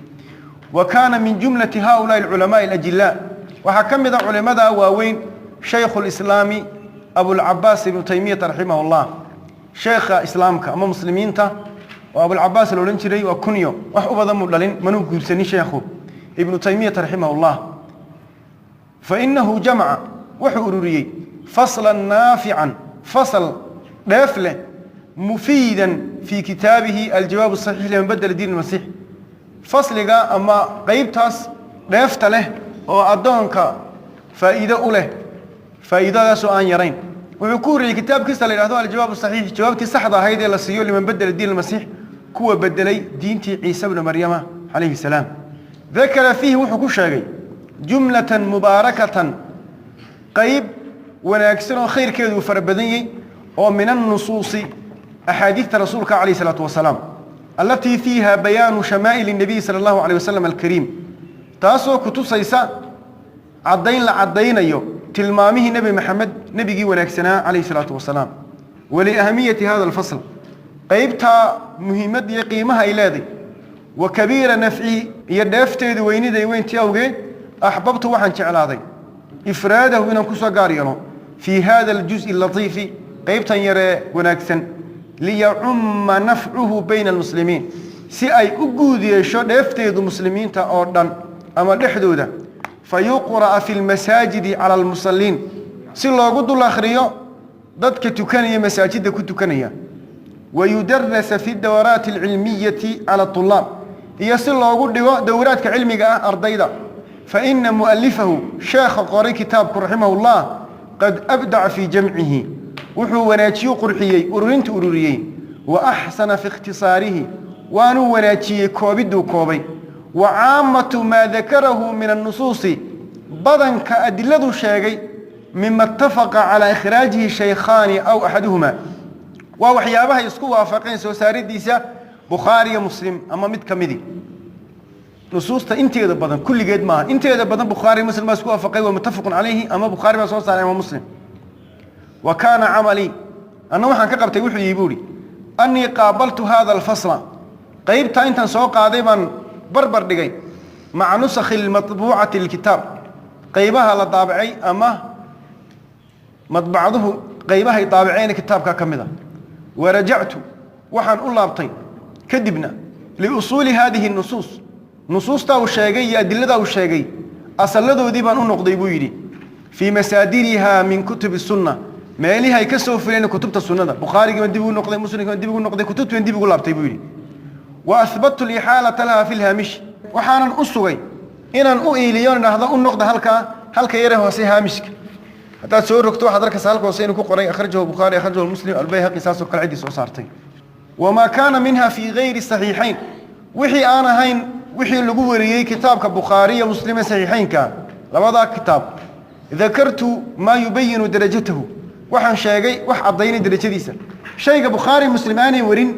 S1: Wa kaana min jumlati haulaai alculamaai alajilaa, waxaa ka mid a culimada waaweyn, Shaykhu Lislaami Abulcabaas Ibnu Taymiyata raximah llah. Sheekha islaamka ama muslimiinta oo Abulcabaas la odhan jiray, waa kunyo, wax u badan muu dhalin, manuu guursanin sheekhu, Ibnu Taymiyata raximah llah. Fainahu jamaca, wuxuu ururiyey, faslan naafican, fasal dheef leh, mufiidan, fii kitaabihi Aljawaab Saxiix liman badela diin Almasiix. Fasliga ama qeybtaas dheefta leh oo addoonka faa'iido u leh, faa'iidadaasoo aan yarayn, wuxuu ku ururiyey kitaabkiisa la yidhahdo Aljawaab Saxiix, jawaabtii saxda ahayd ee la siiyo, liman bedela diin Almasiix, kuwa bedelay diintii Ciise bnu Maryama calayhi salaam. Dakara fiihi, wuxuu ku sheegay, jumlatan mubaarakatan, qayb wanaagsan oo khayrkeedu uu fara badan yahy, oo min annusuusi, axaadiidta rasuulka calayh isalaatu wasalaam, allatii fiiha bayaanu shamaa'il الnabiy sala Allahu alayh wasalam alkariim, taasoo kutusaysa caddayn la caddaynayo tilmaamihii Nebi Maxamed, nebigii wanaagsanaa calayhi salaatu wasalaam. Waliahamiyati hada alfasl, qaybtaa muhiimadda iyo qiimaha ay leeday, wa kabiira nafcihi, iyo dheefteedu weyniday weyntii awgeed, axbabtu, waxaan jeclaaday, ifraadahu, inaan kusoo gaar yeelo, fii hada aljuz'i alatiifi, qaybtan yaree wanaagsan, liyacumma nafcuhu bayna almuslimiin, si ay u guud yeesho dheefteedu muslimiinta oo dhan ama dhexdooda, fayuqra'a fi lmasaajidi cala almusalliin, si loogu dul akhriyo dadka tukanaya, masaajidda ku tukanaya, wayudarasa fi dawaraati alcilmiyati cala atulaab, iyo si loogu dhigo dowraadka cilmiga ah ardayda. Faina mu'alifahu, sheekha qoray kitaabku, raximahu llah, qad abdaca fii jamcihi, wuxuu wanaajiyu qurxiyey ururinta ururiyey, wa axsana fi ikhtisaarihi, waanuu wanaajiyey koobidduu koobay, wa caamatu maa dakarahu min annusuusi, badanka adiladu sheegay, mima ittafaqa calaa ikhraajihi shaykhaani aw axaduhuma, waa waxyaabahay isku waafaqeen soo saaridiisa Bukhaari iyo Muslim ama mid ka midi. Nusuusta inteeda badan, kulligeed maaha, inteeda badan Bukhaari, Muslim baa isku waafaqay, waa muttafaqun calayhi, ama Bukhaari baa soo saaray ama Muslim. Wa kaana camalii, anna waxaan ka qabtay, wuxuu yihi, buuhi, annii qaabaltu hada alfasla, qaybtaa intaan soo qaaday baan barbar dhigay, maca nusakhi almatbuucati lilkitaab, qaybaha la daabacay ama madbacduhu qaybahay daabaceen kitaabka ka mid a. Warajactu, waxaan u laabtay kadibna, liusuuli haadihi nusuus, nusuustaa uu sheegay iyo adiladaa uu sheegay asalladoodii baan u noqday, buu yidhi, fii masaadiriha min kutubi sunna, meelihii ay ka soo fuleen kutubta sunnada. Bukhaarigiiban dib ugu noqday, Muslimkiiban dib ugu noqday, kutubtiiban dib ugu laabtay, buu yidhi. Wa ahbattu lixaalata laha fi lhaamish, waxaanan u sugay inaan u iiliyo, idhaahdo u noqda halkaa, halka yare hoose haamishka. Haddaad soo rogto, waxaad arkaysa halka hoose inuu ku qoray akhrajahu Bukhaari, akhrajahu Muslim, Albayhaqi, saasoo kale ciddii soo saartay. Wamaa kaana minha fii gayri saxiixayn, wixii aan ahayn wixii lagu wariyey kitaabka Bukhaari iyo Muslim ee saxiixaynka, labadaa kitaab, dakartu maa yubayinu darajatahu, waxaan sheegay wax caddaynay derajadiisa. Shayga Bukhaari, Muslim aanay warin,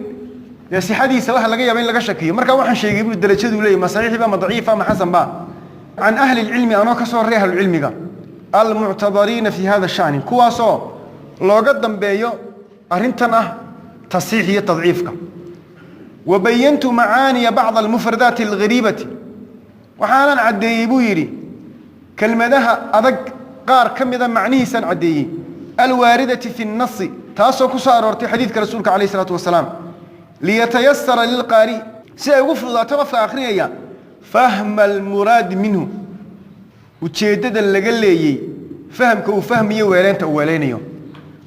S1: dee sixadiisa waxa laga yaaba in laga shakiyo. Marka waxaan sheegay, buu, derajaduu leeyahy, ma saxiixiba, ma daciifa, ma xasan ba, can ahli lcilmi, anoo ka soo rey ahlucilmiga, almuctabariina fi hada shani, kuwaasoo looga dambeeyo arrintan ah tasiix iyo tadciifka. Wa bayantu macaaniya bacd almufradaati alghariibati, waxaanan caddeeyey, buu yidhi, kelmadaha adag qaar ka mida macnihiisaan caddeeyey, alwaaridati fi nnasi, taasoo ku soo aroortay xadiidka rasuulka calayh isalaatu wasalaam, liyatayasara lilqaari, si ay ugu fududaato qofka akhriyaya, fahma almuraadi minhu, ujeeddada laga leeyey fahamka uu fahmayo, weeleynta uu weeleynayo.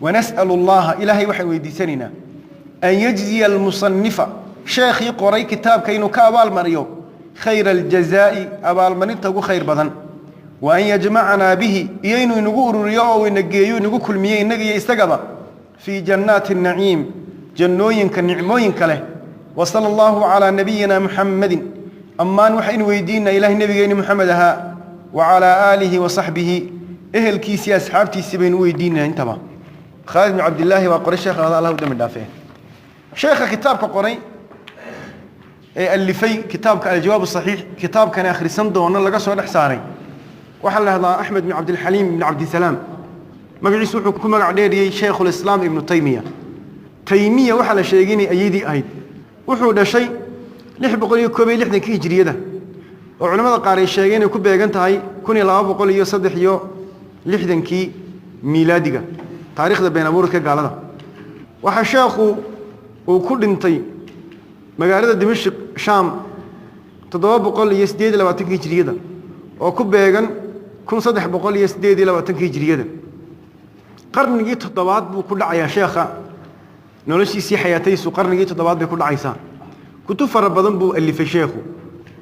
S1: Wanas'alu allaha, ilaahay waxaan weydiisanaynaa, an yajziya almusanifa, sheekhii qoray kitaabka inuu ka abaalmariyo, khayra aljazaa'i, abaalmarinta ugu khayr badan. Wa an yajmacanaa bihi, iyo inuu inagu ururiyo oo ina geeyo, inagu kulmiyo innaga iyo isagaba, fii jannaati naciim, jannooyinka nicmooyinka leh. Wa sala allahu calaa nabiyina Muxammadin, ammaan waxaynu weydiinaa Ilahay nebigeenni Moxamed ahaa, wa calaa aalihi wa saxbihi, ehelkiisii asxaabtiisii baynu u weydiinaa intaba. Khaalid bn Cabdillaahi waa qoray sheekha, Allah u dambi dhaafee. Sheekha kitaabka qoray ee alifay kitaabka Aljawaab Saxiix, kitaabkani akhrisan doono laga soo dhex saaray, waxaa la dhahdaa Axmed bin Cabdilxaliim ibn Cabdisalaam. Magaciisu wuxuu ku magac dheeriyey Shaykhulislaam Ibnu Taymiya. Taymiya waxaa la sheegay inay ayadii ahayd. Wuxuu dhashay 661-kii hijriyada, oo culimmada qaar ay sheegeen inay ku beegan tahay 1263-kii miilaadiga, taariikhda been abuuradka gaalada. Waxaa sheekhu uu ku dhintay magaalada Dimashq, Shaam, 728-kii hijriyada, oo ku beegan 1328-kii hijriyada. Qarnigii toddobaad buu ku dhacayaa sheekha noloshiisii, xayaatadiisu qarnigii toddobaad bay ku dhacaysaa. Kutub fara badan buu alifay sheekhu.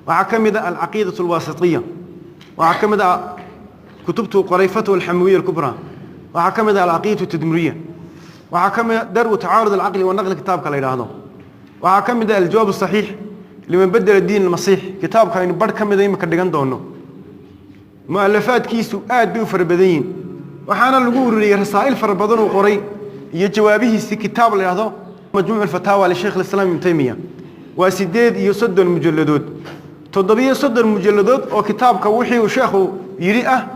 S1: Waxaa ka mid ah Alcaqiidaة Alwaasitiya, waxaa ka mid ah kutubtuu qoray Fatwa Alxamawiya Alkubraa, waxaa ka mid ah Alcaqiidatu Tadmuriya, waxaa ka mid ah Dar'u Tacaarud Alcaqli wanaqli kitaabka la yidhaahdo, waxaa ka mid ah Aljawaab Asaxiix liman bedela diin almasiix, kitaabka aynu barh ka mida imika dhigan doono. Mu'alafaadkiisu aad bay u fara badan yihin, waxaana lagu ururiyey rasaa'il fara badan uu qoray iyo jawaabihiisii kitaab la yidhahdo Majmuuc Alfataawa lisheikh Alislaam Ibnu Taymiya. Waa 38 mujalladood, 37 mujalladood oo kitaabka wixii uu sheekhu yidhi ah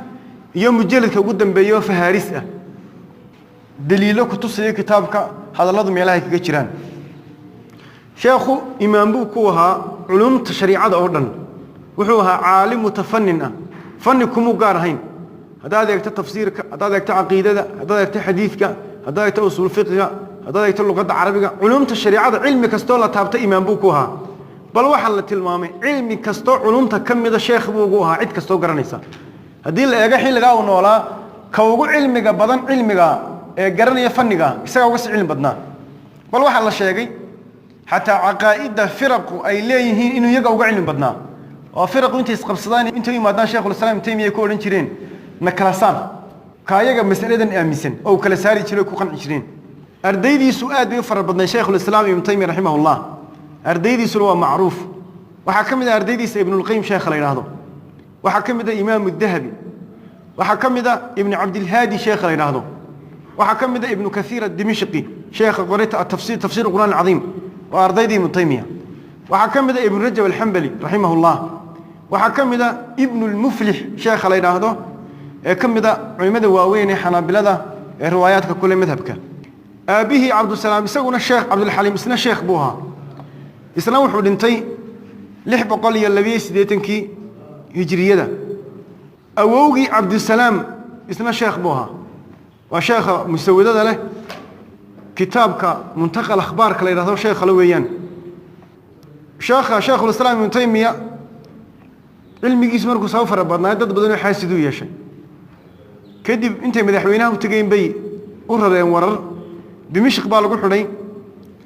S1: iyo mujalladka ugu dambeeya oo fahaaris ah, daliilo ku tusaya kitaabka hadalladu meelahay kaga jiraan. Sheekhu imaam buu ku ahaa culumta shariicada oo dhan. Wuxuu ahaa caalim mutafanin ah, fanni kumuu gaar ahayn. Haddaad eegto tafsiirka, haddaad eegto caqiidada, haddaad eegto xadiidka, haddaad eegto usuul fiqiga, haddaad eegto luqadda carabiga, culumta shariicada cilmi kastoo la taabta imaam buu ku ahaa. Bal waxaa la tilmaamay cilmi kastoo culumta ka mida sheekh buu ugu ahaa cid kastoo garanaysa. Haddii la eego xilligaa uu noolaa, ka ugu cilmiga badan cilmiga ee garanaya fanniga isagaa uga sii cilmi badnaa. Bal waxaa la sheegay xataa caqaa'idda firaqu ay leeyihiin inuu iyaga uga cilmi badnaa, oo firaqu intay isqabsadaan, intay u yimaadaan Sheikhulislaam Ibnu Taymiya ay ku odhan jireen: "Na kala saar ka ayaga mas'aladan aaminsan," oo uu kala saari jiray oo ku qanci jireen. Ardaydiisu aad bay u fara badnay. Shaykhulislaam Ibnu Taymiya raximahullah ardaydiisuna waa macruuf. Waxaa ka mid ah ardaydiisa Ibnulqayim sheekha la yidhaahdo, waxaa ka mid ah Imaamu Dahabi, waxaa ka mid ah Ibnu Cabdilhaadi sheekha la yidhaahdo, waxaa ka mid ah Ibnu Kathiir Adimishqi, sheekha qoray tafsiir Tafsiir Qur'aan Alcadiim, waa ardaydii Ibnu Taymiya. Waxaa ka mid ah Ibnu Rajab Alxambali raximahullah, waxaa ka mid ah Ibnu Lmuflix sheekha la yidhaahdo ee ka mid a culimmada waaweyn ee xanaabilada ee riwaayaadka kule madhabka. Aabbihii Cabdusalaam isaguna sheekh Cabdulxaliim isna sheekh buu ahaa. Isna wuxuu dhintay 682-kii hijriyada. Awowgii Cabdisalaam isna sheekh buu ahaa, waa sheekha musawadada leh, kitaabka Muntaqal Akhbaarka la yidhahdo sheekha le weeyaan. Sheekha Shaykhulislaam Ibnu Taymiya cilmigiisu markuu soo fara badnaay, dad badan oo xaasiduu yeeshay. Kadib intay madaxweynaha u tegeen bay u rareen warar. Dimishq baa lagu xidhay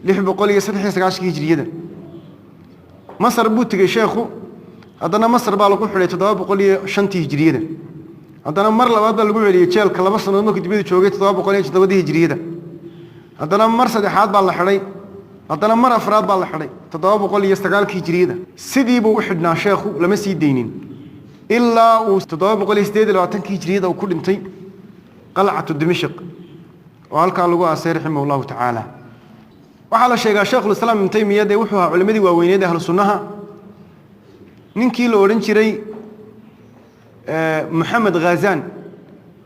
S1: 693-kii hijriyada. Masar buu tegey sheekhu, haddana Masar baa lagu xidhay 705-tii hijriyada. Haddana mar labaad baa lagu celiyey jeelka 2 sannadood markuu dibada joogay, 707-dii hijriyada. Haddana mar saddexaad baa la xidhay, haddana mar afraad baa la xidhay, 709-kii hijriyada. Sidii buu u xidhnaa sheekhu, lama sii deynin ilaa uu 728-kii hijriyada uu ku dhintay qalcatu Dimashq, oo halkaa lagu aasay, raximah allahu tacaala. Waxaa la sheegaa Sheikhulislaam Ibnu Taymiya dee wuxuu ahaa culimmadii waaweyneed ee ahlu sunnaha. Ninkii la odhan jiray Moxamed Khazan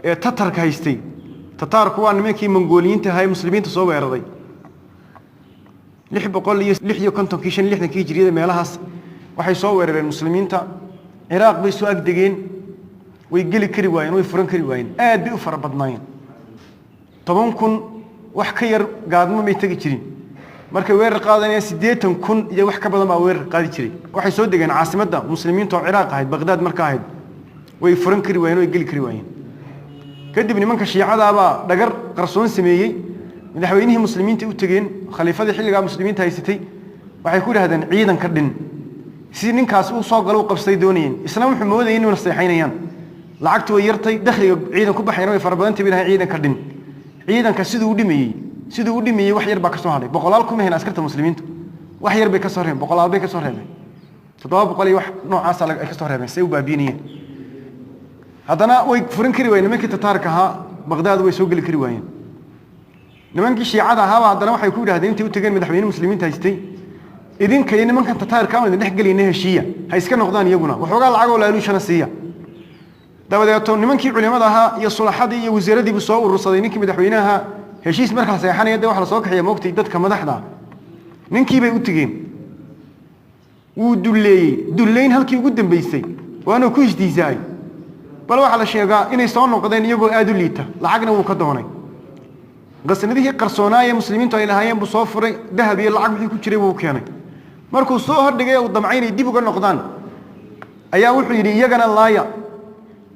S1: ee Tatarka haystay, Tataarku waa nimankii Mongooliyiinta ahaa ee muslimiinta soo weeraray 656-kii, 65-kii hijriyada meelahaas. Waxay soo weerareen muslimiinta, Ciraaq bay soo agdegeen, way geli kari waayeen, way furan kari waayeen. Aad bay u fara badnaayeen, 10,000 wax ka yar gaadmo may tegi jirin. Markay weerar qaadanayaan, 80,000 iyo wax ka badan baa weerar qaadi jiray. Waxay soo degeen caasimadda muslimiinta oo Ciraaq ahayd, Baqdaad marka ahayd. Way furan kari waayeen, way geli kari waayeen. Kadib nimanka shiicadaabaa dhagar qarsoon sameeyey. Madaxweynihii muslimiinta u tegeen, khaliifadii xilligaa muslimiinta haysatay. Waxay ku yidhahdeen: "Ciidanka dhin," si ninkaas uu soo galo u qabsaday doonayeen. Isna wuxuu moodayay inuu naseexaynayaan. Lacagtu way yartay, dakhliga ciidan ku baxayna way fara badantay bay dhahay, ciidanka dhin. Ciidanka siduu u dhimayey, wax yar baa ka soo hadhay. Boqolaal kuma hayn askarta muslimiintu, wax yar bay ka soo reebeen, boqolaal bay ka soo reebeen, 700 iyo wax noocaasa ay ka soo reebeen. Say u baabiinayeen haddana way furin kari waayeen. Nimankii Tataarka ahaa Baqdaad way soo geli kari waayeen. Nimankii Shiicada ahaaba haddana waxay ku yidhahdeen, intay u tegeen madaxweyne muslimiinta haystay, idinka iyo nimankan Tataarka aan idin dhex gelayna heshiiya, ha iska noqdaan iyaguna, waxoogaa lacagoo laaluushana siiya. Dabadeeto nimankii culimada ahaa iyo sulaxadii iyo wasiiradiibu soo urursaday ninkii madaxweynaha. Heshiis marka la seexanaya dee waxa la soo kaxiya moogtay dadka madaxda. Ninkii bay u tegeen, wuu dulleeyey, dullayn halkii ugu dambeysay waana ku isdiisaay. Bal waxaa la sheegaa inay soo noqdeen iyagoo aada u liita. Lacagna wuu ka doonay. Qasnadihii qarsoonaaye muslimiintu ay lahaayeen buu soo furay, dahab iyo lacag wixii ku jiray buu keenay. Markuu soo hordhigay uu damcay inay dib uga noqdaan, ayaa wuxuu yidhi, iyagana laaya,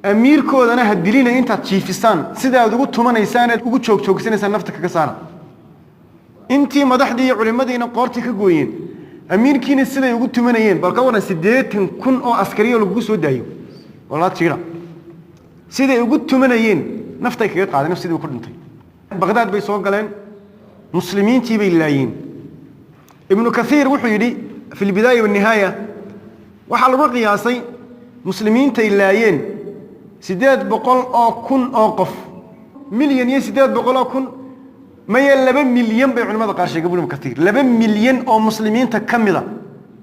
S1: amiirkoodana ha dilina, intaad jiifisaan sidaad ugu tumanaysaan eed ugu joogjoogsanaysaan nafta kaga saara. Intii madaxdii iyo culimmadiina qoortii ka gooyeen, amiirkiina siday ugu tumanayeen. Bal ka waran 80,000 oo askariyo lagugu soo daayo oo laa tiira, siday ugu tumanayeen naftay kaga qaadeen, sidii ku dhintay. Baqdaad bay soo galeen, muslimiintii bay laayeen. Ibnu Kaiir wuxuu yidhi fi lbidaaya wanihaaya, waxaa lagu qiyaasay muslimiintay laayeen 800,000 oo qof, 1,800,000, maye 2 milyan bay culimada qaar sheegay. Ibnu Kaiir 2 milyan oo muslimiinta ka mida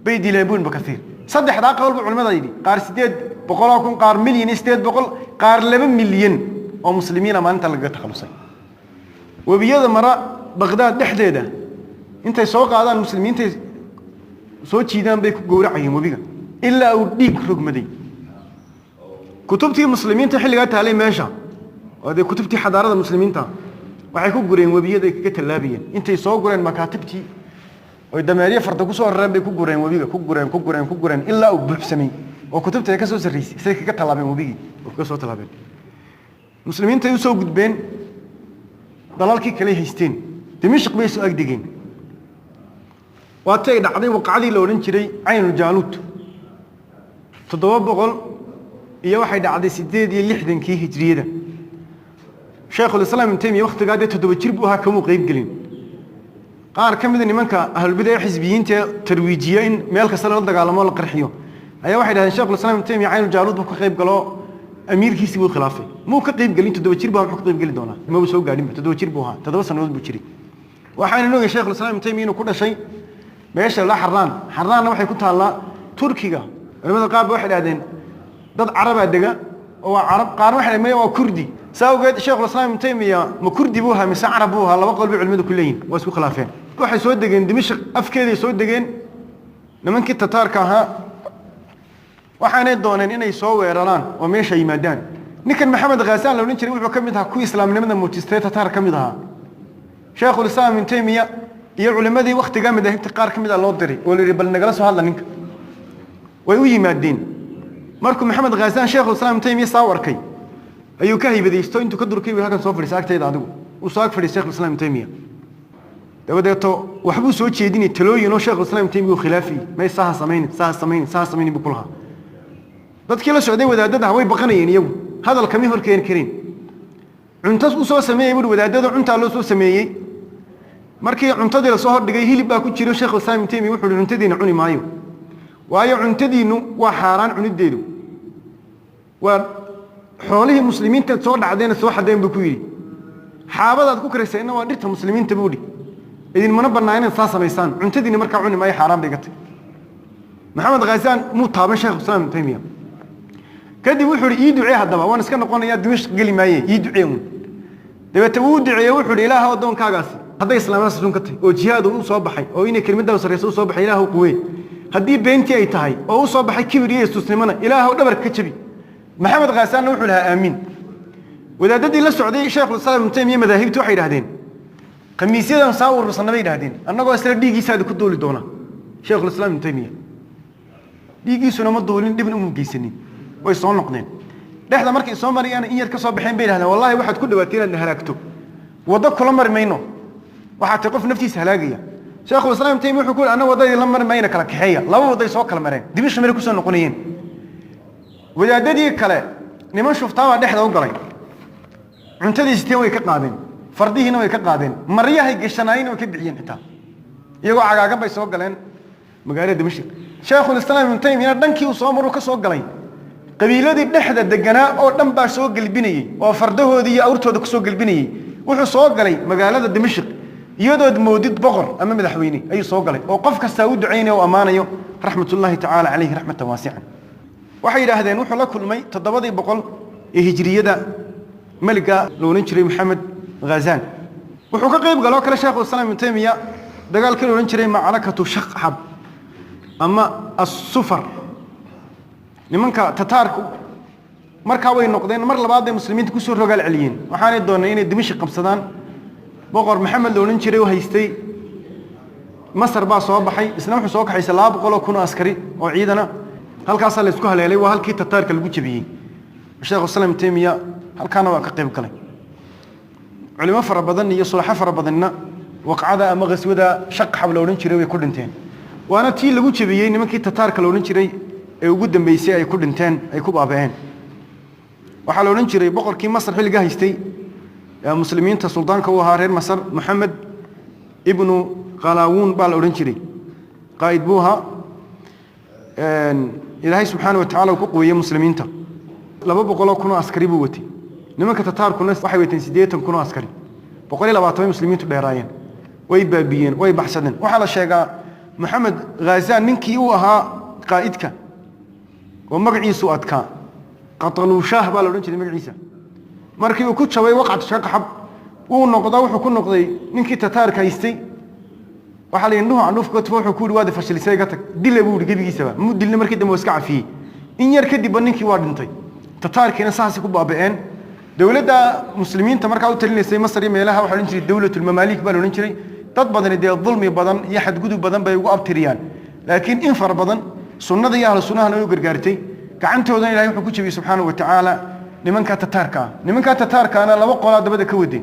S1: bay dileen bu Ibnu Kaiir. Saddexdaa qowl buu culimada yidhi, qaar 800,000, qaar 1,800,000, qaar 2 milyan oo muslimiina maalinta lagaga takhalusay. Webiyada mara Baqdaad dhexdeeda intay soo qaadaan muslimiintay soo jiidaan bay ku gowracayeen webiga ilaa uu dhiig rogmaday. Kutubtii muslimiinta xilligaa taalay meesha oo dee kutubtii xadaarada muslimiinta waxay ku gureen webiyaday kaga tallaabayeen. Intay soo gureen makaatibtii oy dameeryo farda ku soo rareen bay ku gureen webiga, ku gureen, ku gureen, ku gureen ilaa uu buuxsamay oo kutubta ay ka soo sarraysay, say kaga tallaabeen webigii oo kaga soo tallaabeen. Muslimiintay usoo gudbeen dalalkii kale haysteen, Dimishq bay soo agdegeen. Waatay dhacday waqacdii la odhan jiray Caynul Jaaluud, 700 iyo waxay dhacday 68-kii hijriyada. Shaykhulislaam Ibnu Taymiya waktigaa dee 7 jir buu ahaa, kamuu qayb gelin. Qaar ka mida nimanka ahlulbida xisbiyiinta ee tarwiijiya in meel kasta lala dagaalamo, la qarxiyo, ayaa waxay dhahdeen Shaykhulislaam Ibnu Taymiya Caynul Jaaluud buu ka qayb galo, amiirkiisii buu khilaafay. Muu ka qayb gelin, 7 jir baa, muxuu ka qayb geli doonaa? Maba soo gaadhinba, 7 jir buu ahaa, 7 sannadood buu jiray. Waxaana ogay Shaykhulislaam Ibnu Taymiya inuu ku dhashay meesha la Xaraan. Xaraanna waxay ku taallaa Turkiga. Culimada qaar ba waxay dhahdeen dad Carabaa dega oo waa Carab, qaarna waxay dhahdeen waa Kurdi. Saa awgeed Shaykhulislaam Ibnu Taymiya ma Kurdi buu ahaa mise Carab buu ahaa? Laba qowl bay culimadu ku leeyihin, waa isku khilaafeen. Waxay soo degeen Dimashq afkeeday soo degeen nimankii Tataarka ahaa. Waxaanay dooneen inay soo weeraraan oo meesha yimaadaan. Ninkan Maxamed Khaasaan la odhan jiray wuxuu ka mid ahaa kuwii islaamnimada muujistay, Tataar ka mid ahaa. Shaykhulislaam Ibnu Taymiya iyo culimmadii waktigaa madaahibta qaar ka mid a loo diray oo la yidhi, bal nagala soo hadla ninka. Way u yimaadeen. Markuu Maxamed Khaasaan Shaykhulislaam Ibnu Taymiya saa u arkay ayuu ka haybadaysto, intuu ka durkay buu halkan soo fadhiisa agtayda adigu. Uu soo ag fadhiistay Shaykhulislaam Ibnu Taymiya. Dabadeeto waxbuu soo jeedinay talooyin oo Shaykhulislaam Ibnu Taymiya uu khilaafiyey. May, saha samaynin, saha samaynin, saha samaynin buu ku lahaa. Dadkii la socday wadaadada way baqanayeen, iyagu hadal kama hor keeni karin. Cunto u soo sameeyey buuri wadaadada, cuntaa loo soo sameeyey. Markii cuntadii lasoo hordhigay hilib baa ku jiro. Shaykhulislaam Ibnu Taymiya wuxuu uhi, cuntadiina cuni maayo, waayo cuntadiinnu waa xaaraan cunideedu, waa xoolihii muslimiinta soo dhacdeena soo xadeen buu ku yidhi. Xaabadaad ku karaysayna waa dhirta muslimiinta buu idhi, idinmana bannaa inaad saa samaysaan. Cuntadiinna markaa cuni maayo, xaaraan bay gatay. Maxamed Khaasaan muu taaban Shaykhulislaam Ibnu Taymiya. Kadib wuxuu ihi, ii ducee haddaba, waan iska noqonayaa, Dimashq geli maaye, ii ducee uun. Dabeete wuu duceeye. Wuxuu ihi, Ilaah, addoonkaagaasi hadday islaamnimadaas run ka tahay oo jihaad uu u soo baxay oo inay kelmaddaa sarreyso u soo baxay, Ilaah quwee. Haddii beentii ay tahay oo u soo baxay kibir iyo istusnimona, Ilaahw dhabarka ka jabi. Maxamed Khaasaanna wuxuu lahaa aamiin. Wadaadadii la socday Shaykhulislaam Ibnu Taymiya madaahibtu waxay idhahdeen, khamiisyadan saa urursanna bay idhahdeen, annagoo isla dhiiggiisaadi ku duuli doona Shaykhulislaam Ibnu Taymiya. Dhiiggiisuna ma duulin, dhibna uma geysanin. Way soo noqdeen. Dhexda markay soo marayaan in yar ka soo baxeen bay yidhahdeen, wallahi waxaad ku dhawaatay inaad na halaagto, waddo kula mari mayno, waxaad tahay qof naftiisa halaagaya. Shaykhulislaam Ibnu Taymiya wuxuu ku yidhi, anna waddadii la mari mayna, kala kaxeeya. Laba wadday soo kala mareen, Dimishq meelay kusoo noqonayeen. Wadaadadii kale Niman shuftaabaa dhexda u galay, cuntadii siteen way ka qaadeen, fardihiina way ka qaadeen, maryahay gashanaayina way ka bixiyeen. Xitaa iyagoo cagaagan bay soo galeen magaalada Dimashq. Sheekhulislaam Ibnu Taymiyana dhankii uu soo maruu ka soo galay, qabiiladii dhexda deganaa oo dhan baa soo gelbinayey oo fardahoodii iyo awrtooda kusoo gelbinayey. Wuxuu soo galay magaalada Dimashq iyadood moodid boqor ama madaxweyne ayuu soo galay, oo qof kastaa u ducaynayo o ammaanayo, raxmatullaahi tacaala calayhi raxmatan waasican. Waxay yidhaahdeen wuxuu la kulmay 700 ee hijriyada meliga la odhan jiray Maxamed Khazaan. Wuxuu ka qayb galoo kale Sheekhu Islaam Ibnu Taymiya dagaalkii la odhan jiray macrakatu Shaqxab ama Assufar. Nimanka Tataarku markaa way noqdeen, mar labaad bay muslimiinta kusoo rogaal celiyeen, waxaanay dooneen inay Dimashq qabsadaan. Boqor Maxamed la odhan jiray oo haystay Masar baa soo baxay, isna wuxuu soo kaxaysay 200,000 oo askari oo ciidana. Halkaasaa la isku haleelay, waa halkii Tataarka lagu jebiyey. Sheekhu Islaam Taymiya halkaana waa ka qayb galay. Culimo fara badan iyo sulaxo fara badanna waqcada ama khaswada Shaqxab la odhan jiray way ku dhinteen, waana tii lagu jebiyey nimankii Tataarka la odhan jiray ee ugu dambeysay ay ku dhinteen, ay ku baaba'een. Waxaa la odhan jiray boqorkii Masar xilliga haystay ee muslimiinta suldaanka u ahaa reer Masar, Moxamed Ibnu Khalaawuun baa la odhan jiray. Qaa'id buu ahaa, Ilaahay subxaana wa tacala uu ku quweeyey muslimiinta. 200,000 oo askari buu watay. Nimanka Tataarkuna waxay wateen 80,000 oo askari, 120 bay muslimiintu dheeraayeen. Way baabiyeen, way baxsadeen. Waxaa la sheegaa Maxamed Khazaan ninkii uu ahaa qaa'idka oo magaciisu adkaa, Qataluushaah baa la odhan jiray magaciisa, markii uu ku jabay waqcatu Shaqxab wuu noqdaa, wuxuu ku noqday ninkii Tataarka haystay. Waxaa la yidhi indhuhu candhuuf ka tufo, wuxuu ku yidhi: "Waad fashilisay, iga tag, dile," buu yidhi. Gebigiisaba muu dilna, markii dambe waa iska cafiyey. In yar kadibba ninkii waa dhintay, Tataarkiina saasay ku baaba'een. Dowladda muslimiinta markaa u talinaysay Masar iyo meelaha waxaa odhan jiray Dowlatulmamaalik baa la odhan jiray. Dad badani dee dulmi badan iyo xadgudub badan bay ugu abtiriyaan, laakiin in fara badan sunnada iyo ahlu sunnahana way u gargaartay. Gacantoodana Ilahay wuxuu ku jebiyey subxaanahu wa tacaala nimankaa Tataarka ah. Nimankaa Tataarkaana laba qolaa dabada ka waday.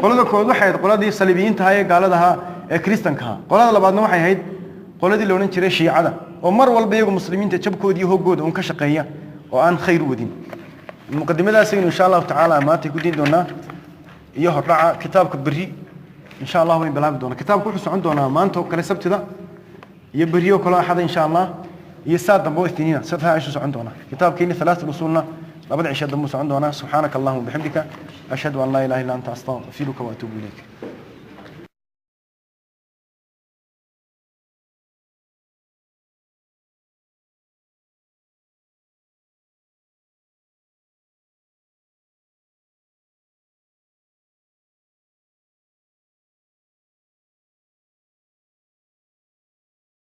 S1: Qolada kood waxay ahayd qoladii saliibiyiinta ahaa ee gaalada ahaa ee Kiristanka ahaa. Qolada labaadna waxay ahayd qoladii la odhan jiray Shiicada, oo mar walba iyagu muslimiinta jabkooda iyo hoggooda un ka shaqeeya oo aan khayr wadin. Muqadimadaasaynu insha Allahu tacaala maanta ku diin doonaa iyo hordhaca kitaabka. Berri insha Allah wayn bilaabi doonaa. Kitaabku wuxuu socon doonaa maanta oo kale Sabtida iyo berri oo kale Axada insha Allah, iyo saa dambe oo Isniina. Saddexdaa cisho socon doonaa kitaabkeeni. Thalath usuulna labada cisho dambe socon doonaa. Subxaanaka allahuma bixamdika, ashhadu an laa ilaha illa anta, astaqfiruka wa atuubu ilayk.